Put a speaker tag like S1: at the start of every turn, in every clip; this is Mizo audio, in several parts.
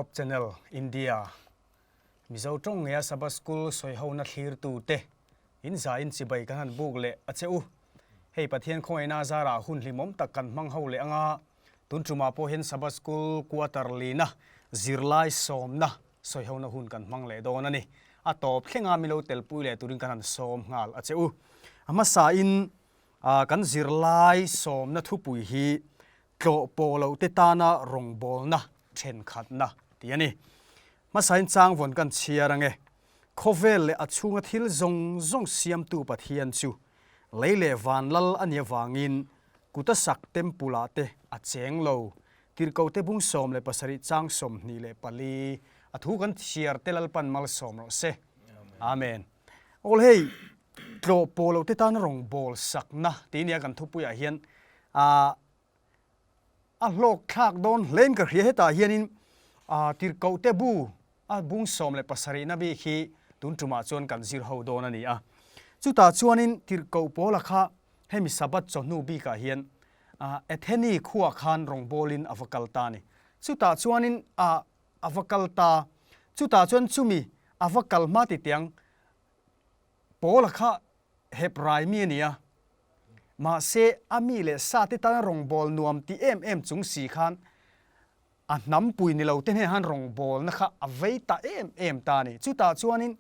S1: Hope Channel India Mizo tawng ngeia Sabbath School sawihona thlirtute in zain chibai kan han buk leh a che u. Hei Pathian khawngaihna zarah hun hlimawm tak kan hmang ho leh anga tun tumah pawh hian Sabbath School quarter lina zirlai sawmna sawihona hun kan hmang leh dawn a ni. A tawp thlenga milo telpui leh turin kan han sawm nghal a che u. A hmasain kan zirlai sawmna thupui hi Tlawh pawh loh te tana rawngbawlna thenkhatna tih a ni. Hmasain changvawn kan chhiar ange. Khawvel leh a chhunga thil zawng zawng siamtu Pathian chu lei leh van lal a nih avangin kuta sak temple-ah te a cheng lo. Tirhkohte bung 17 chang 24 a thu kan chhiar te Lalpan malsawm rawh se. Amen. Aw hei tlawh pawh loh te tana rawngbâwl sakna tih nia kan thupuiah hian a a hlawk thlak dawn hlein ka hria. Hetah hianin tirhkohte bu a bung 17na bik hi tun tumah chuan kan zir ho dawn a ni a. Chutah chuanin tirhkoh pawla kha hemi Sabbath chawhnu bikah hian Atheni khuaah khan rawngbawlin a va kal ta a ni. Chutah chuanin a a va kal ta. Chutah chuan chumi a va kal hma titiang Paula kha Hebrai mi a ni a, mahse a mi leh sa te tana rawngbâwl nuam ti em em chung si khan a hnampui ni lo te hnenah khan rawngbâwlna kha a vei ta em em ta a ni. Chutah chuanin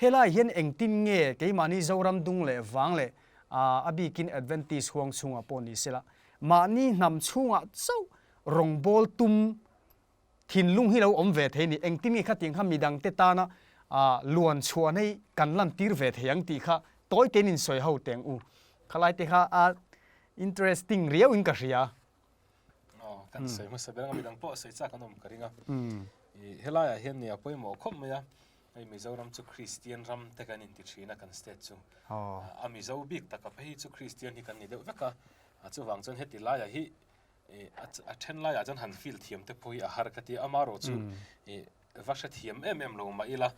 S1: helai hian engtin nge keimahni Zoram dung leh vang leh a bikin Adventist huang chhungah pawh ni sela mahni hnam chhungah chauh rawngbâwl tum Thinlung hi lo awm ve thei ni, engtin nge khatiang kha midangte tana luan chhuahna hi kan lantir ve thei ang tih kha tawi tein in sawi ho teng u. Khalai te kha a interesting riau in ka hria.
S2: Aw, kan sawi hmasa ber anga midang pawh sawi chak an awm ka ring a. Helaiah hian nia pawimawh khawp mai a, hei Mizoram chu Kristian ram te kan inti thin a kan state chu. A Mizo bik taka phei hi chu Kristian hi kan ni deuh vek a, chuvang chuan heti laiah hi A then laiah chuan han feel thiam te pawh hi a har ka ti a, amaherawh chu va hre thiam em em lo mah ila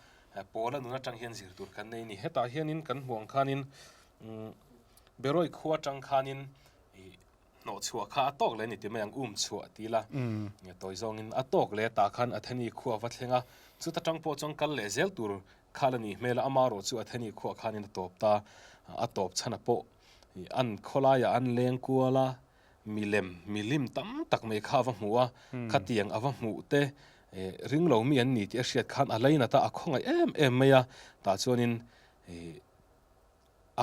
S2: Paula nun atang hian zir tur kan nei a ni. Hetah hianin kan hmuh ang khanin Beroi khua atang khanin hnawh chhuah kha a tawk leh a ni ti mai ang, um chhuah ti ila tawi zawngin a tawk leh tah khan Atheni khua va thleng a, chuta tang pawh chuan kal leh zel tur kha la nih hmel a, amaherawh chu Atheni khuaah khanin a tawp ta, a tawp chhan a pawh an khawlaiah an leng kual a. Milem, milim tam tak mai kha a va hmu a, khatiang a va hmuh te ring lo mi an ni tih a hriat khan a lainat a, a khawngaih em em mai a, tah chuanin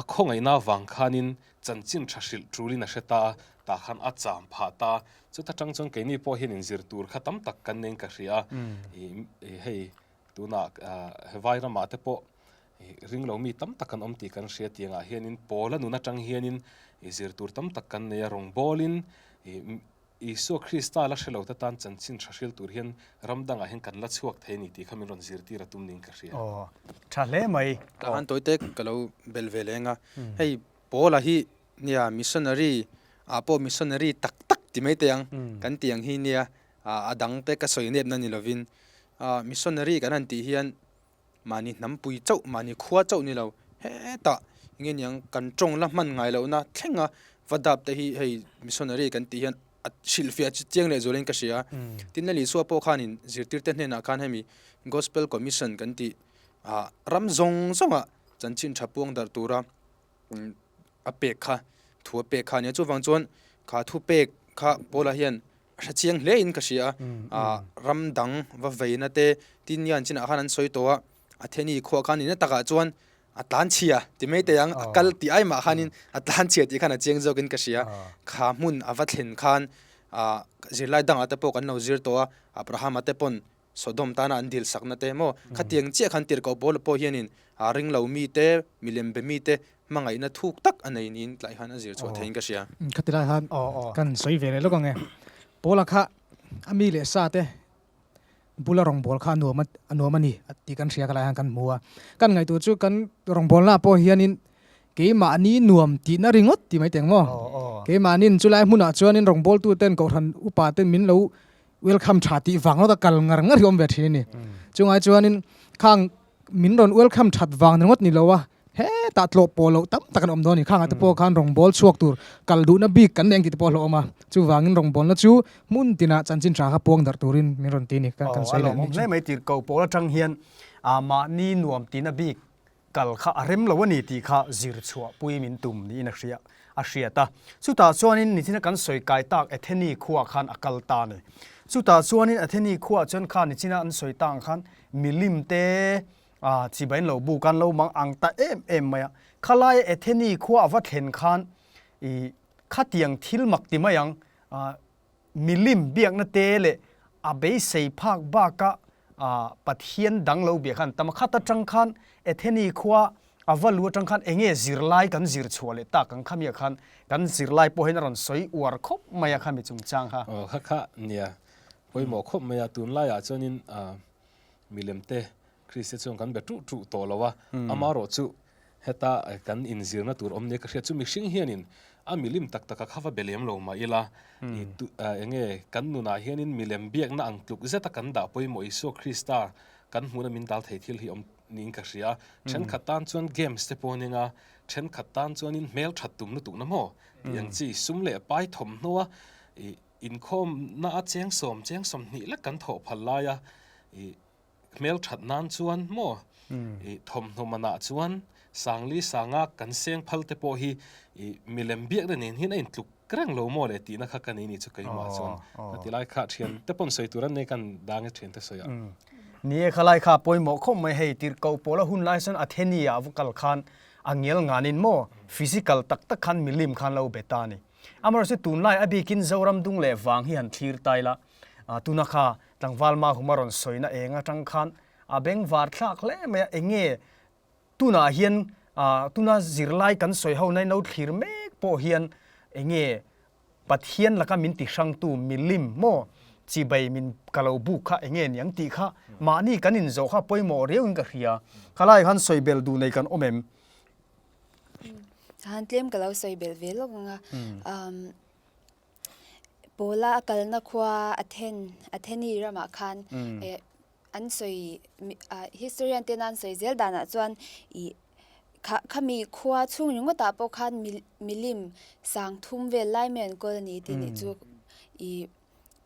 S2: a khawngaihna avang khanin chanchin tha hrilh tulin a hre ta a, tah khan a cham phah ta a, chuta tang chuan keini pawh hian inzir tur kha tam tak kan nei in ka hria a, hei tunah he Vairamah te pawh Ring lo mi tam tak an awm tih kan hria tiangah hianin Paula nun atang hianin zir tur tam tak kan nei a, rawngbawlin Isua Krista la hre lo te tan chanchin tha hril tur hian ram dangah hian kan la chhuak thei a ni tih kha min rawn zirtir a tum niin ka hria.
S1: Aw, tha hle mai.
S3: Ka han tawi te ka lo bel ve leng a, hei Paula hi nia missionary ah pawh missionary tak tak ti mai teh ang kan tih ang hi nia a dang te ka sawi nep na ni lovin missionary kan han tih hian Mahni hnampui chauh, mahni khua chauh ni lo, hetah enge niang kan tawng la hman ngai lohna thlenga va dap te hi hei missionary kan tih hian a hrilhfiah chu chiang leh zualin ka hria. Tin, Lal Isua pawh khanin zirtirte hnenah khan hemi Gospel Commission kan tih ah ram zawng zawngah chanchin tha puang darh tura a pek kha thu a pek kha a nia. Chuvang chuan kha thu pek kha Paula hian a hre chiang hle in ka hria a ram dang va veina te tin nge an chinah khan an sawi tawh a Atheni khuah khan nihna takah chuan a tlan chhia ti mai thei ang a kal tih ai mah khanin a tlan chhia tih khan a chiang zawkin ka hria kha hmun a va thlen khan ah zirlai dangah te pawh kan lo zir tawh a Abraham-a te pawn Sodom tana an dil sakna te maw khatiang chiah khan tirhkoh pawl pawh hianin a ring lo mi te milem be mi te hmangaihna thuk tak a nei niin tlai khan a zir chhuah theiin ka hria.
S4: Khati lai khan kan sawi ve leh lawk ang e. Paula kha a mi leh sa te bula rawngbâwl kha a nuam a nuam a ni tih kan hria kha lai khan kan hmu a. Kan ngaihtuah chu kan rawngbâwlnaah pawh hianin keimahni nuam tihna ringawt tih mai teng maw? Keimahniin chulai hmunah chuanin rawngbâwltuten kohhran upaten min lo Welcome tha tih vang rawt a kal ngar ngar hi awm ve thin a ni. Chungah chuanin khang min rawn welcome that vang ringawt ni lo a, Hetah tlawh pawh loh tam tak an awm dawn a ni. Khangah te pawh khan rawngbâwl chhuak tur kal duhna bik kan nei ang tih te pawh a hlauhawm a. Chuvangin rawngbâwlna chu hmun tinah chanchin tha kha puang darh turin min rawn ti a ni. Kan sawi leh
S1: mek chu. Hle mai tirhkoh pawl atang hian mahni nuam tina bik kal kha a rem lo a ni tih kha zir chhuah pui min tum niin a hria a hriat a. Chutah chuanin nichina kan sawi kai tak Atheni khuaah khan a kal ta a ni. Chutah chuanin Atheni khuaah chuan kha nichina an sawi tak ang khan milim te A, chibain lo buk an lo mang ang ta em em mai a. Khalaia Atheni khua a va thlen khan i khatiang thil mak ti mai ang, a, milim biakna te leh a beisei phak baka a, Pathian dang lo biak khan tam a. Khat atang khan Atheni khua a va lu atang khan enge zirlai kan zir chhuah leh tak ang khamiah khan kan zirlai pawh hian a rawn sawi uar khawp mai a khami chungchang kha.
S2: Aw, kha kha nia pawimawh khawp mai a, tunlaiah chuanin a, milem te Krista chuan kan be tuh tuh tawh lo a, amaherawh chu heta kan inzirna tur awm nia ka hriat chu mihring hianin a milim tak taka kha va be lem lo mah ila, eng nge kan nunah hianin milem biakna ang tluk zeta kan dah pawimawh Isua Krista kan hmuhna min dal thei thil hi awm niin ka hria a, thenkhat tan chuan games te pawh a ning a, thenkhat tan chuanin hmel that tum lutukna maw tih ang chi sum leh pai thawmhnaw a inkhawmna a chengsawm chengsawm hnih lek kan thawh phal lai a ih Hmel that nan chuan maw i thawmhnaw manah chuan Sangli sanga kan seng phal te pawh hi i milem biakna nen hian a intluk reng lo maw le tihna kha ka nei ni chu keimah chuan ka ti lai kha thian te pawn sawi tur an nei kan dang e thian te sawi ah.
S1: Ni e khalai kha pawimawh khawp mai hei tirhkoh pawla hun lai chuan Atheni ah va kal khan a ngial nganin maw physical tak tak khan milim khan lo be ta a ni. Amaherawhchu tunlai a bikin Zoram dung leh vang hi han thlir ta ila tuna kha Tlangval Mahuma rawn sawina eng atang khan a bengvar thlak hle mai a, enge tunah hian tuna zirlai kan sawi ho nai no thlir mek pawh hian enge Pathian laka min ti hrangtu milim maw chibai min ka lo buk kha enge niang tih kha mahni kan inzawh kha pawimawh riauin ka hria. Khalai khan sawi bel duh nei kan awm em?
S5: Han tlem ka lo sawi bel ve lawk ang a. Paula a kalna khua Athen, Atheni ramah khan eh an sawi historian tena an sawi zel danah chuan ih kha khami khua chhung ringawtah pawh khan milim sang thum vel lai mai an kawl a ni tih nih chu ih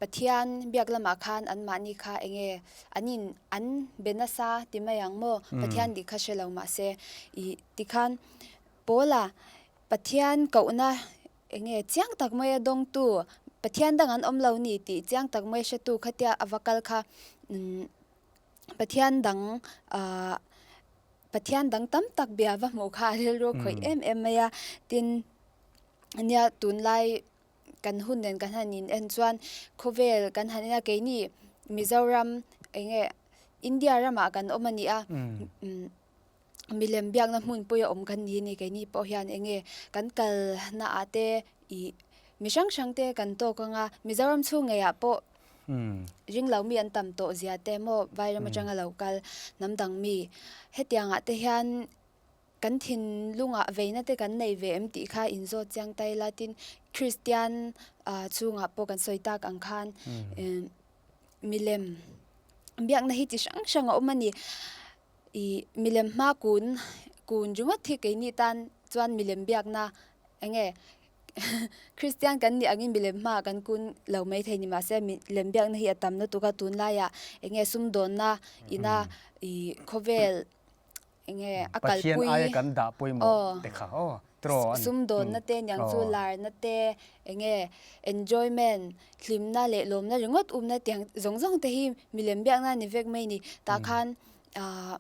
S5: Pathian biak lamah khan anmahni kha eng nge an in an be nasa ti mai ang maw Pathian dik kha hre lo mahse ih tikhan Paula Pathian kohna Eng nge chiang tak maia dawngtu Pathian dang an awm lo ni tih chiang tak maia hretu khatia a va kal kha Pathian dang ahh Pathian dang tam tak bia va hmuh kha a rilru khawih em em mai a. Tin, nia tunlai kan hun nen kan han in en chuan khawvel kan han en a keini Mizoram eng nge India ramah kan awm a ni a. Milem biakna hmunpui a awm kan ni ni keini pawh hian eng nge kan kalna ah te ih mi hrang hrang te kan tawk ang a Mizoram chhung ngeiah pawh ring lo mi an tam tawh zia te maw vairam atanga lo kal hnam dang mi hetiang ah te hian kan thinlungah veina te kan nei ve em tih kha inzawt chiang ta ila tin Kristian ah chhungah pawh kan sawi tak ang khan milem biakna hi chi hrang hrang a awm a ni. Ih milem hma kun kun ringawt hi keini tan chuan milem biakna eng nge Kristian kan nih angin milem hmaah kan kun lo maithei ni mahse milem biakna hi a tam lutuk a tunlaiah eng nge sumdawnna ina ih khawvel eng nge a
S1: kalpui aw
S5: sumdawnna te niang chu larna te eng nge enjoyment hlimna leh lawmna ringawt umna tiang zawng zawng te hi milem biakna a ni vek mai a ni tah khan ahh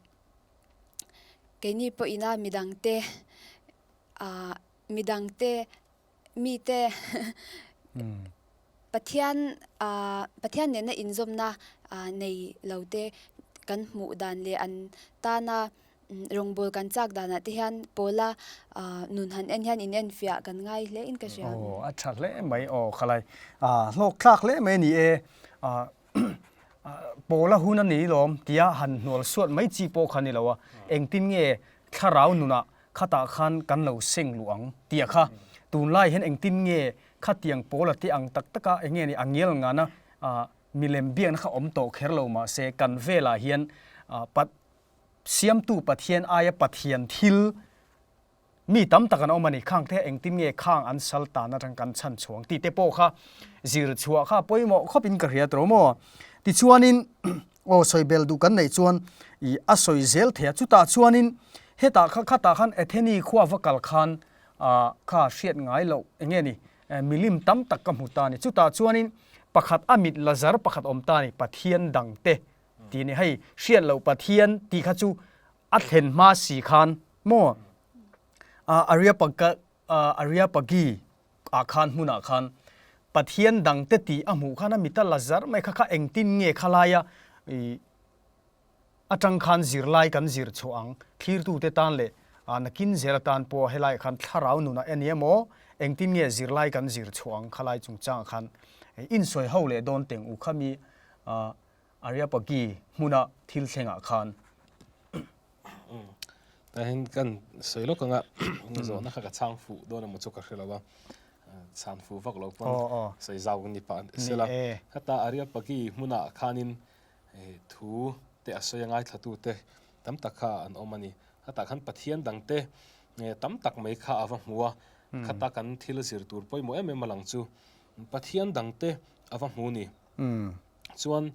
S5: keini pawhina midangte ahh midangte mite Pathian ahh Pathian nena inzawmna ahh nei lo te kan hmuh dan leh an tana Rawngbâwl kan châk danah te hian Paula nun han en hian in enfiah kan ngai hle in ka hria.
S1: Aw, a tha hle mai. Aw, khalai hlawk thlak hle mai a ni e. Paula hun a ni lawm tia han hnual suat mai chi pawh kha ni lo a, engtin nge thlarau nunah khatah khan kan lo seng luh ang tia kha tunlai hian engtin nge khatiang Paula te ang tak taka eng nge ni a ngial ngana milem biakna kha awm tawh kher lo mahse kan velah hian Siamtu Pathian aia Pathian thil Mi tam tak an awm a ni. Khang te engtin nge khang an sal tan atang kan chhan chhuang tih te pawh kha zir chhuah kha pawimawh khawp in ka hria tawh maw. Tichuanin aw sawi bel duh kan neih chuan ih a sawi zel thei a. Chutah chuanin hetah kha khatah khan Atheni khua va kal khan ah kha hriat ngai loh eng nge ni milim tam tak ka hmu ta a ni. Chutah chuanin pakhat a mit la zar pakhat awm ta a ni Pathian dang te tih a ni. Hei hriat loh Pathian tih kha chu a thlen hma si khan maw Areopagi ah khan hmunah khan Pathian dangte tih a hmuh khan a mit a la zar mai kha kha engtin nge khalaia ih atang khan zirlai kan zir chhuah ang thlirtute tan leh nakin zel atan pawh helaiah khan thlarau nunah a ni emaw engtin nge zirlai kan zir chhuah ang khalai chungchangah khan insawi ho leh dawn teng u khami Areopagi hmuna thil thlengah khan.
S2: Tah hian kan sawi lawk anga zawhna kha ka chhang fuh dawn emaw chu ka hre lo a, chhan fuh vak lo pawn sawi zau ni pah sela. Khata Areopagi hmunah khanin thu te a sawi a ngaithla te tam tak kha an awm a ni. Khatah khan Pathian dangte tam tak mai kha a va hmu a, khata kan thil zir tur pawimawh em em a lang chu Pathian dangte a va hmu ni. Chuan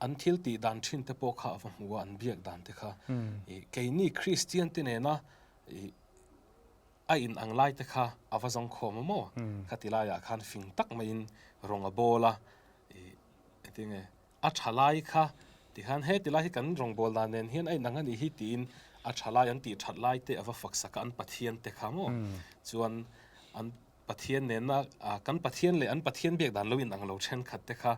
S2: an thil tih dan thin te pawh kha a va hmu a, an biak dan te kha. Keini Kristian te nena a in ang lai te kha a va zawng khawm a maw? Khati laiah khan fing tak maiin rawng a bawl a, engtinge a tha lai kha tikhan he ti lai hi kan rawngbâwl dan nen hian a in ang a nih hi tiin a tha lai an tih that lai te a va fak sak a, an Pathian te kha maw? Chuan an Pathian nena kan Pathian leh an Pathian biak dan lo in ang lo thenkhat te kha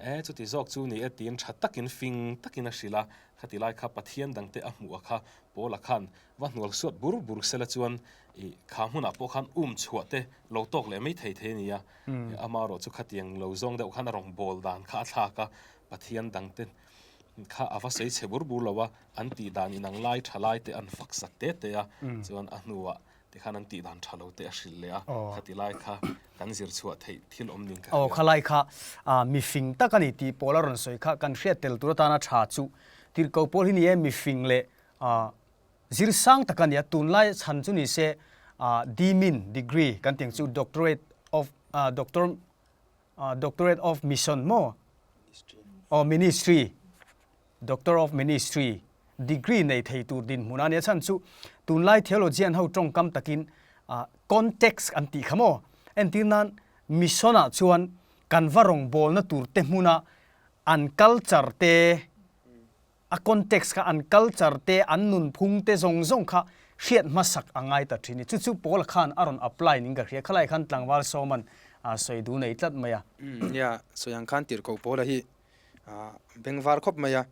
S2: e chuti zawk chu ni e tiin tha takin fing takin a hrilh a, khati lai kha Pathian dangte a hmuh a kha Paula khan va hnual suat bur bur sela chuan i kha hmunah pawh khan um chhuah te lo tawk leh mai thei thei a ni a, amaherawh chu khatiang lo zawng deuh khan a rawn bawl dan kha a thlak a, Pathian dangte kha a va sawi chhe bur bur lo a, an tih dan inang lai tha lai te an fak sak te te a, chuan a hnuah Tikhan an tih dan tha lo te a hrilh leh a, khati lai kha kan zir chhuah theih thil awm ning ka hria.
S1: Aw, khalai kha mifing tak a ni tih pawl a rawn sawi kha kan hriat tel tur atana tha chu tirhko pawl hi ni e, mifing leh zir sang tak a ni a, tunlai chhan chu ni se Dimin degree kan tih ang chu Doctorate of Doctor Doctorate of Mission maw? Aw, Ministry. Doctor of Ministry degree nei thei tur dinhmun a nia chhan chu tunlai theologian ho tawngkam takin context an tih kha maw? Entir nan mission ah chuan kan va rawngbawlna tur te hmuna an culture te a context kha an culture te an nunphung te zawng zawng kha hriat hmasak a ngai ta thin a ni. Chu chu Paula khan a rawn apply ning ka hria. Khalai khan tlangval Sawman sawi duh nei tlat mai a.
S3: Nia, sawi ang khan tirhkoh Paula hi bengvar khawp mai a.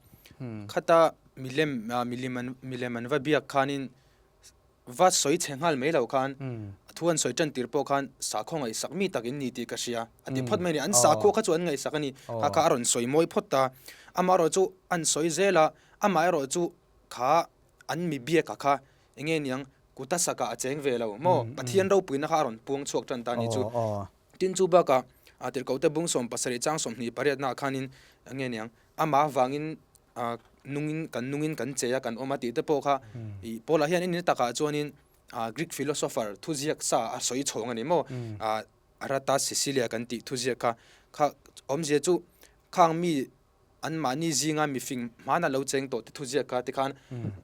S3: Khata milem milim an milem an va biak khanin va sawi chhe nghal mai lo khan a thu an sawi tan tir pawh khan sakhaw ngaihsak mi tak in ni tih ka hria a ti phawt mai a ni. An sakhua kha chu an ngaihsak a ni. Kha kha a rawn sawi mawi phawt ta. Amaherawh chu an sawi zel a, amaherawh chu kha an mi biak a kha eng nge niang kuta sakah a cheng ve lo maw? Pathian ropuina kha a rawn puang chhuak tan ta a ni chu. Tin chu bakah a tirhkohte bung 17 chang 28 naah khanin eng nge niang amah avangin nungin kan nungin kan che a kan awm a tih te pawh kha ih Paula hian enina takah chuanin Greek philosopher thuziak sa a sawi chhawng a ni maw Arata Sicilia kan tih thuziak kha kha awmzia chu khang mi anmahni zinga mifing hmana lo cheng tawh te thuziak kha tikhan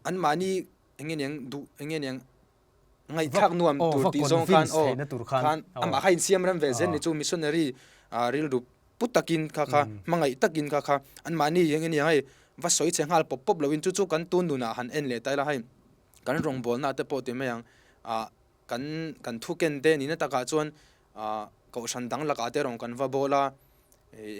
S3: anmahni eng nge niang duh eng nge niang ngaihthlak nuam tur tih zawng khan aw khan amah kha insiam rem ve zel ni chu missionary rilru pu takin kha kha hmangaih takin kha kha anmahni eng ania hei va sawi chhe nghal pawp pawp loin chu chu kan tun nunah han en leh ta ila hei kan rawngbawlna te pawh ti mai ang ah kan kan thu ken te nihna takah chuan ah kohhran dang lakah te rawn kan va bawl a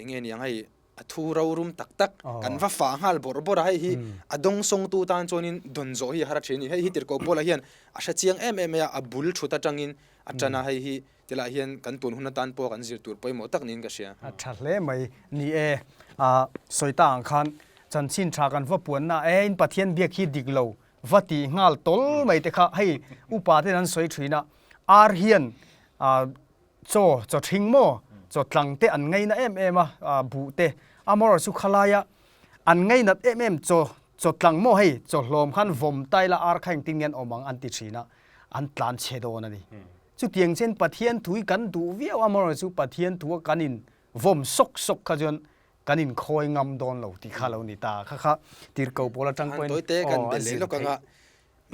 S3: eng nge niang hei A thu rorum tak tak kan va fah nghal bawrh bawrh a, hei hi a dawngsawngtu tan chuanin dawn zawh hi a har a thin a ni. Hei hi Tirhkoh Paula hian a hre chiang em em mai a, a bul thut atangin a tan a, hei hi tilai hian kan tun hun atan pawh kan zir tur pawimawh tak niin ka hria.
S1: A tha hle mai. Ni e, a sawi ta ang khan chanchin tha kan va puanna e in Pathian biak hi dik lo va tih nghal tawl mai te kha hei upa ten an sawi thin a, ar hian a Chaw, chaw ṭhing maw? Chaw tlang te an ngaina em em a, buh te. Amaherawh chu khalaia an ngainat em em chaw, chaw tlang maw hei, chaw hlawm khan vawm taila ar kha engtin nge an awm ang an ti ṭhin a. an tlan chhe dawn a ni. Chutiang chuan Pathian thu hi kan duh viau amaherawhchu Pathian thu a kan in vawm sawk sawk kha chuan kan in khawi ngam dawn lo tih kha lo ni ta. Kha kha tirhkoh pawl atang pawhin
S3: Tawite kan
S1: aw a
S3: belh leh
S1: zir
S3: lawk
S1: theih.
S3: anga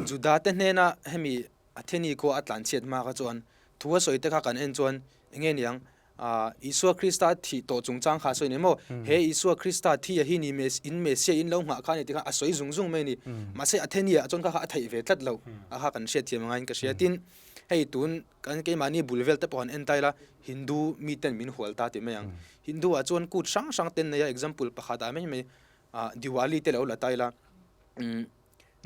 S3: Juda te hnena hemi Atheni khua a tlan chhiat hma kha chuan thu a sawi te kha kan en chuan enge niang ah Isua Krista thih tawh chungchang kha a sawi ni maw? He Isua Krista thi a hi ni Mes in Messiah in lo nghah kha a ni tih kha a sawi zung zung mai a ni. Mahse Atheni ah chuan kha kha a theih ve tlat lo a kha kan hriatthiam angaiin ka hria. Tin, hei tun kan keimahni bul vel te pawh han en ta ila Hindu miten min hual ta ti mai ang. Hindu ah chuan kut hrang hrang te an nei a example pakhat ah mai mai ah Diwali te lo la ta ila umm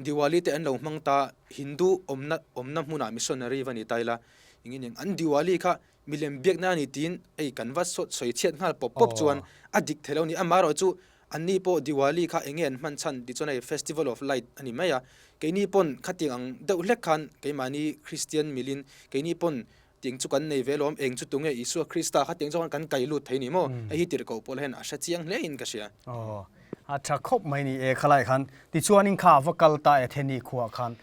S3: Diwali te an lo hmang ta Hindu awmna awmna hmunah missionary va ni ta ila engin eng an Diwali kha Milem biakna a ni tiin hei kan va sawi chhiat nghal pawp pawp chuan a dik thei lo a ni. Amaherawhchu anni pawh Diwali kha enge an hman chhan tih chuan hei Festival of Light a ni mai a. Keini pawn khatiang ang deuh hlek khan keimahni Kristian milin keini pawn tiang chu kan nei ve alawm, eng chu tunge Isua Krista khatiang zawk khan kan kai lut thei ni maw? Hei hi tirhkoh pawh hian a hre chiang hle in ka hria.
S1: Aw, a tha khawp mai ni e khalai khan. Tichuanin kha a va kal ta Atheni khuaah khan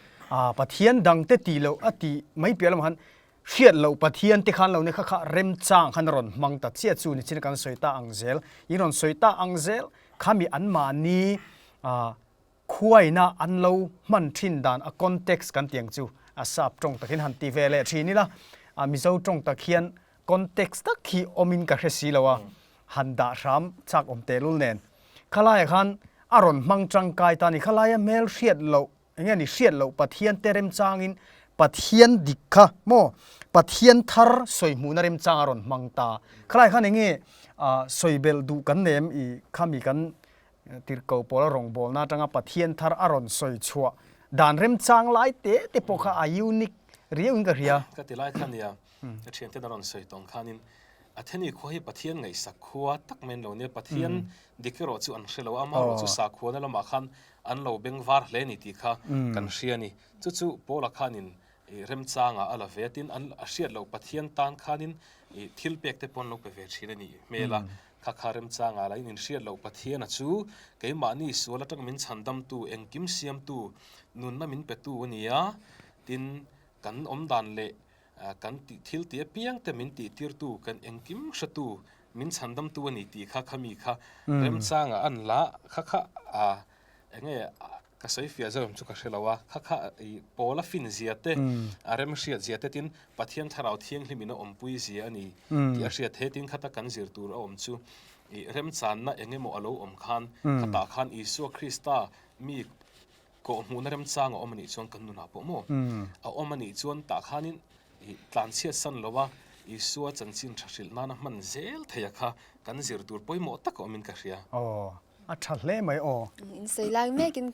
S1: Pathian dangte tih loh a tih mai piah lamah khan Hriat loh Pathian te khan lo ni kha kha remchang khan a rawn hmang ta chiah chu nichin kan sawi ta ang zel. In rawn sawi ta ang zel khami anmahni khuaina an lo hman thin dan a context kan tih ang chu a sap tawng takin han ti ve leh thin ila a Mizo tawng tak hian context tak hi awmin ka hre si lo a han dah hram chak awm tehlul nen khalaiah khan a rawn hmang tangkai ta a ni khalaia hmel hriat loh Enge ni hriat loh Pathian te remchangin Pathian dik kha maw Pathian thar sawi hmuhna remchang a rawn hmang ta. Khalai khan enge sawi belh duh kan nei em i khami kan tirhkoh pawl a rawngbawlna atanga Pathian thar a rawn sawi chhuah dan remchang lai te te pawh kha a unique riau in ka hria.
S2: Ka ti lai kha nia, ka thianten a rawn sawi tawng khanin Atheni khua hi Pathian ngaihsak khua tak mai an lo nia, Pathian dik erawh chu an hre lo a, amaherawh chu sakhuana lamah khan an lo beng var hle ni tih kha kan hria a ni. Chu chu Paula khanin remchangah a la ve a, tin an a hriat loh Pathian tan khanin thil pek te pawh an lo pe ve thin a nih hmel a, kha kha remchangah la in inhriat loh Pathiana chu keimahni sual atang min chhandamtu, engkim siamtu, nunna min petu a ni a, tin kan awmdan leh kan tih thil tih apiang te min tihtirtu, kan engkim hretu, min chhandamtu a ni tih kha khami kha remchangah an la kha kha a enge ka sawi fiah zawm chu ka hre lo a, kha kha i pawl a fin zia te a rem hriat zia te tin Pathian thlarau thianghlim in a awmpui zia a ni tih a hriat he tin khata kan zir tur a awm chu i remchanna eng emaw a lo awm khan khatah khan Isua Krista mi Kawh hmuhna remchang a awm a nih chuan kan nunah pawh maw a awm a nih chuan tah khanin ih tlanchhiat san lo a, Isua chanchin tha hrilh nana hman zel thei a kha kan zir tur pawimawh tak a awmin ka hria.
S1: Aw, a tha hle mai aw.
S5: In sawi lai mekin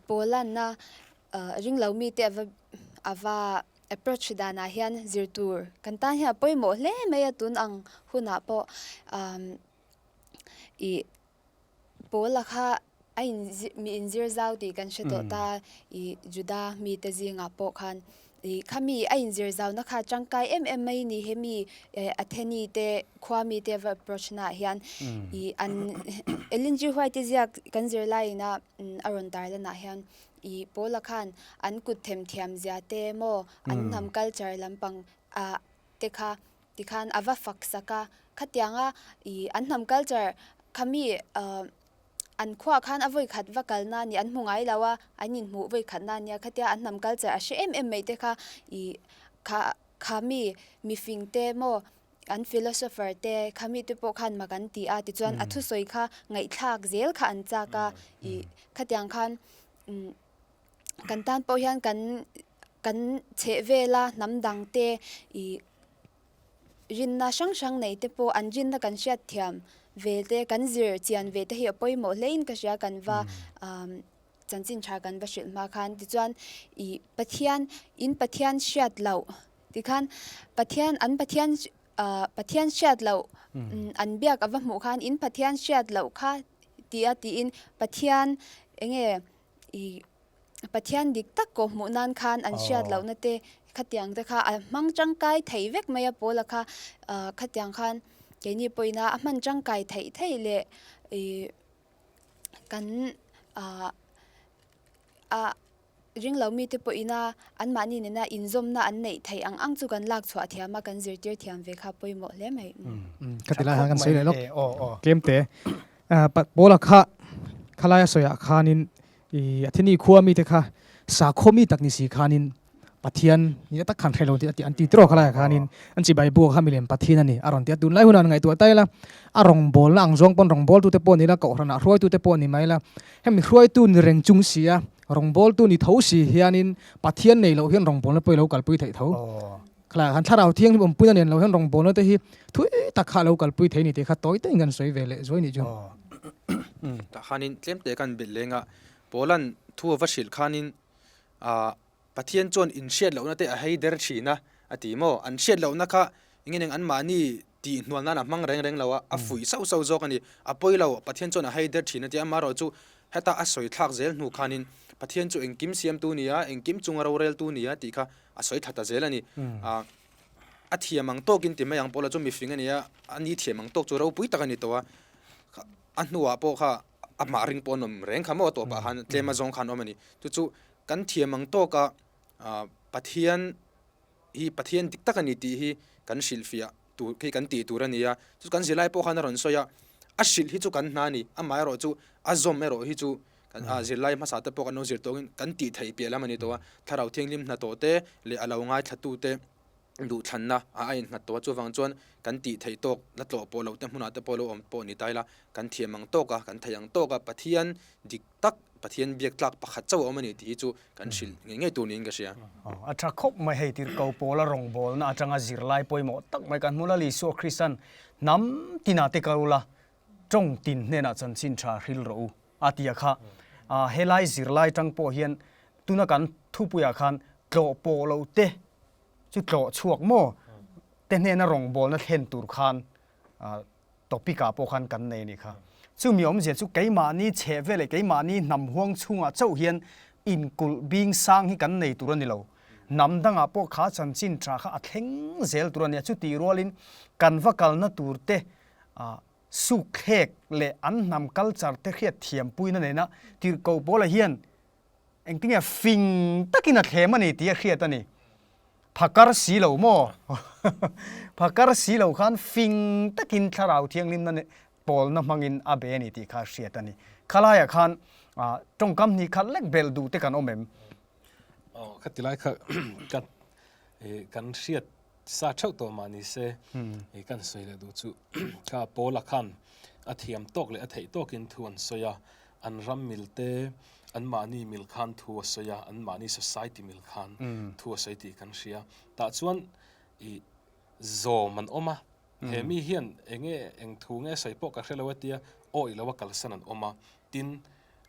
S5: Paul-anna ringlo mite a va a va approach danah hian zir tur kan tan hian a pawimawh hle mai a tun ang hunah pawh ih Paula kha a in mi inzir zau tih kan hre tawh ta i Juda mite zingah pawh khan i khami a inzir zauna kha tangkai em em mai ni hemi Atheni te khua mite va approach naah hian i an Ellen G White te ziak kan zir laiin a a rawn tar lanah hian i Paula khan an kut themthiam zia te maw an hnam culture lampang ah te kha Tikhan a va fak sak a, khatianga ih an hnam culture kha mi ahh an khuaah khan a vawi khat va kalna a ni, an hmu ngai lo a, an inhmuh vawi khatna a nia, khatia an hnam culture a hre em em mai te kha ih kha kha mi mifing te maw an philosopher te kha mi te pawh khan mak an ti a, tichuan a thusawi kha ngaihthlak zel kha an chak a, ih khatiang khan umm kan tan pawh hian kan kan chheh vela hnam dang te ih rinna hrang hrang nei te pawh an rinna kan hriat thiam ve te kan zir chian ve te hi a pawimawh hle in ka hria kan va umm chanchin tha kan va hrilh hma khan tichuan ih Pathian in Pathian hriat loh tikhan Pathian an Pathian ah Pathian hriat loh an biak a va hmuh khan in Pathian hriat loh kha tih a tiin Pathian eng nge ih Pathian dik tak kawh hmuh nan khan an hriat lohna te khatiang te kha a hmang tangkai thei vek mai a Paula kha ah khatiang khan keini pawhin a a hman tangkai theih theih leh ih kan ah a. Ringlo mite pawhina anmahni nena inzawmna an neih theih ang ang chu kan lak chhuah thiam a, kan zirtir thiam ve kha pawimawh hle mai.
S4: Ka ti lai khan kan sawi leh lawk tlem te. Paula kha khalaia sawiah khanin i Atheni khua mite kha sakhaw mi tak ni si khanin Pathian ni tak khan hre lo tih a ti an ti tiraw khalaiah khanin an chibai buak kha milem Pathian a ni a rawn ti a. Tunlai hunah an ngaihtuah ta ila a rawngbawlna ang zawng pawn rawngbawltute pawh ni ila kohhranah hruaitute pawh ni mai ila hemi hruaitu ni reng chung si a rawngbawltu ni tho si hianin Pathian nei loh hian rawngbawlna pawh i lo kalpui theih tho. Khalaiah khan thlarau thianghlim awmpuina nen lo hian rawngbawlna te hi thui tak kha a lo kalpui thei ni tih kha tawi takin kan sawi ve leh zuai nih chu.
S3: Tah khanin tlemte kan belh leng a, Paula'n thu a va hrilh khanin Ahh Pathian chuan in hriat lohna te a hei der thin a, a ti maw? An hriat lohna kha eng nge anmahni tih hnual nan a hmang reng reng lo a, a fuih sauh sauh zawk a ni. A pawi lo, Pathian chuan a hei der thin a ti a, amaherawh chu heta a sawi thlak zel hnu khanin Pathian chu engkim siamtu ni a, engkim chunga roreltu ni a tih kha a sawi thla ta zel a ni. Ahh a thiam ang tawkin ti mai ang pawh la chu mifing a ni a, a ni thiam ang tawk chu ropui tak a ni tawh a, a hnuah pawh kha amah ring pawh an awm reng kha maw a tawpah khan tlem a zawng khan awm a ni. Chu chu kan thiam ang tawka Pathian hi Pathian dik tak a ni tih hi kan hrilhfiah tur khi kan tih tur a ni a. Chu kan zirlai pawh khan a rawn sawi a, a hrilh hi chu kan hna a ni, amaherawh chu a zawm erawh hi chu kan zirlai hmasa te pawh kan lo zir tawhin kan tih theih piah lam a ni tawh a. Thlarau Thianghlim hnathawh te leh a lo ngaithla te duhthlanna a a innghat tawh a, chuvang chuan kan tih theih tawk la tlawh pawh loh te hmunah te pawh lo awm pawh ni ta ila, kan thiam ang tawk a, kan theih ang tawk a, Pathian dik tak, Pathian biak tlak pakhat chauh a awm a ni tih hi chu kan hrilh ngei ngei tur niin ka hria.
S1: A tha khawp mai hei tirhko pawla rawngbawlna atanga zirlai pawimawh tak mai kan hmu la, Isua Kristan hnam tinah te kal ula, tawng tin hnenah chanchin tha hril rawh u a ti a kha. Helai zirlai tang pawh hian tuna kan thupuiah khan tlawh pawh loh te chu tlawh chhuak maw te hnena rawngbawlna thlen tur khan topic ah pawh khan kan nei a nih kha. Chumi awmzia chu keimahni chheh vel leh keimahni hnam huang chhungah chauh hian inkulh bing sang hi kan nei tur a ni lo. Hnam dangah pawh kha chanchin tha kha a thleng zel tur a nia. Chutih rualin kan va kalna tur te sukthlek leh an hnam culture te hriat thiampuina nena tirhkoh pawla hian Engtinge fing takin a thlem a ni tih a hriat a ni. Phakar si lo maw? Phakar si lo khan fing takin thlarau thianghlimna pawlna hmangin a be a ni tih kha a hriat a ni. Khalaiah khan tawngkam hnih khat lek belh duh te kan awm em?
S2: Aw, khati lai kha kan hriat Sa theuh tawh mah ni se, i kan sawi leh duh chu kha Paula khan a thiam tawk leh a theih tawkin thu an sawi a, an ram mil te, anmahni mil khan thu a sawi a, anmahni society mil khan thu a sawi tih kan hria. Tah chuan i zawm an awm a, he mi hian eng nge eng thu nge sawi pawh ka hre lo a tia awih lo a kalsan an awm a, tin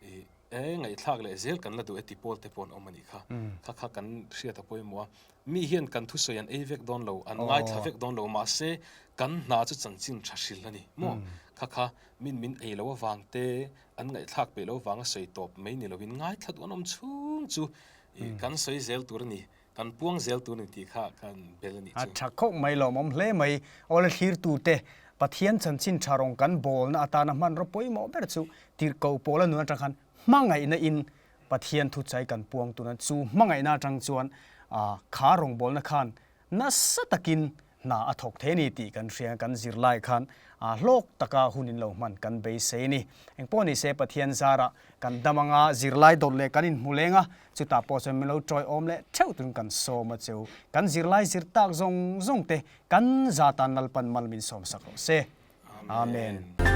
S2: i e ngaihthlak leh zel kan la duh e ti pawl te pawh an awm a nih kha, kha kha kan hriat a pawimawh a. Mi hian kan thusawi an ei vek dawn lo, an ngaithla vek dawn lo, mahse kan hna chu chanchin tha hril a ni maw? Kha kha min min ei lo avang te, an ngaihthlak peih lo avanga sawi tawp mai ni lovin ngaithla duh an awm chhung chu kan sawi zel tur a ni, kan puang zel tur a ni tih kha kan bel a nih
S1: chu. A tha khawp mai, lawmawm hle mai. Awle thlirtute, Pathian chanchin tha rawng kan bawlna atana hmanraw pawimawh ber chu tirhkoh pawla nun atang khan hmangaihna in Pathian thuchai kan puang tuna chu hmangaihna atang chuan kha rawngbawlna khan nasa takin hna a thawk thei a ni tih kan hria kan zirlai khan hlawk taka hun in lo hman kan beisei a ni. Engpawh ni se Pathian zarah kan dam anga zirlai dawt leh kan inhmu leng a, chutah pawh chuan min lo tawiawm leh theuh turin kan sawm a cheu. Kan zirlai zir tak zawng zawng te kan za tan Lalpan mal min sawmsak rawh se. Amen.